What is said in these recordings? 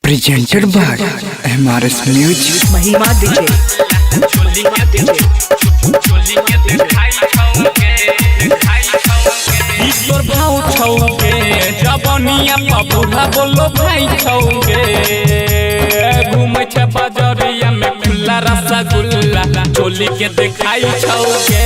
Presented by MRS Music. Mahima DJ. Mahima DJ. तोर भाव छौगे जबनिया पबूढ़ा बोलो भाई छौगे। घूमै छै बजरिया में खुला रसगुल्ला चोली के देखाई छौगे।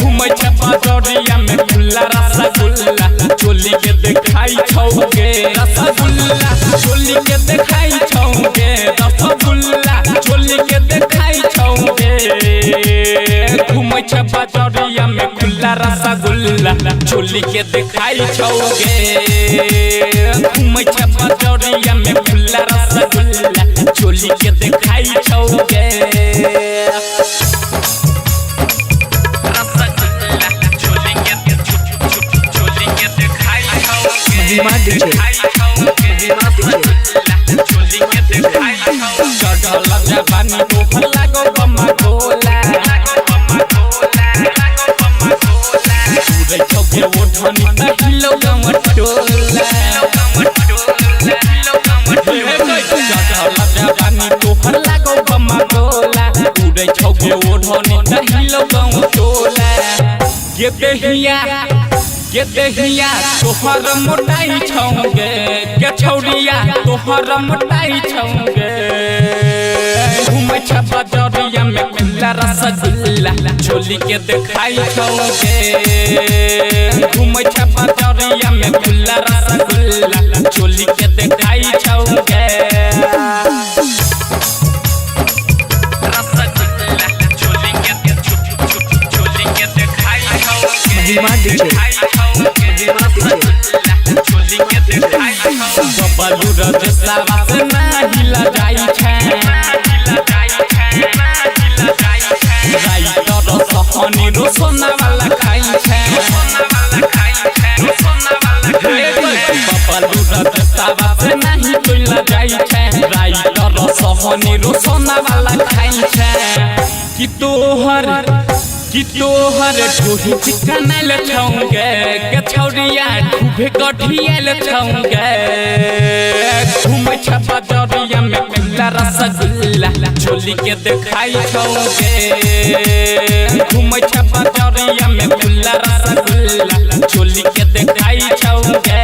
घूमै छै बजरिया में खुला रसगुल्ला चोली के देखाई छौगे। रसगुल्ला चोली के देखाई छौगे। रसगुल्ला चोली के देखाई छौगे। घूमै छै बजरिया में खुला रसगुल्ला चोली के देखाई छौगे। घूमै छै बजरिया में खुला रसगुल्ला चोली के देखाई छौगे। महिमा डीजे। महिमा डीजे। चढ़ल जवानी तोहर लागो बमा गोला। उड़ै छौगे ओढ़नी त हिलौ गाँव टोला। चढ़ल जवानी तोहर लागो बमा गोला। उड़ै छौगे ओढ़नी त हिलौ गाँव टोला। गे देहिया गे देहिया तोहर मोटाई छौगे। गे छौरिया तोहर मोटाई छौगे। घूमै छै बजरिया में खुला रसगुल्ला चोली के देखाई छौगे। घूमै छै बजरिया में खुला रसगुल्ला चोली के देखाई छौगे। महिमा डीजे। महिमा डीजे। बबलू रजसावा से नाही लजाई छै। राइटर सहनी रो सोना वाला खाई छै। बबलू रजसावा से नाही कोई लजाई छै। राइटर सहनी रो सोना वाला खाई छै। कि तोहर ढोही चिकनायल छौगे। गे छौरिया खूबे गठियायल छौगे। घूमै छै बजरिया में खुला रसगुल्ला चोली के देखाई छौगे। घूमै छै बजरिया में खुला रसगुल्ला चोली के देखाई छौगे।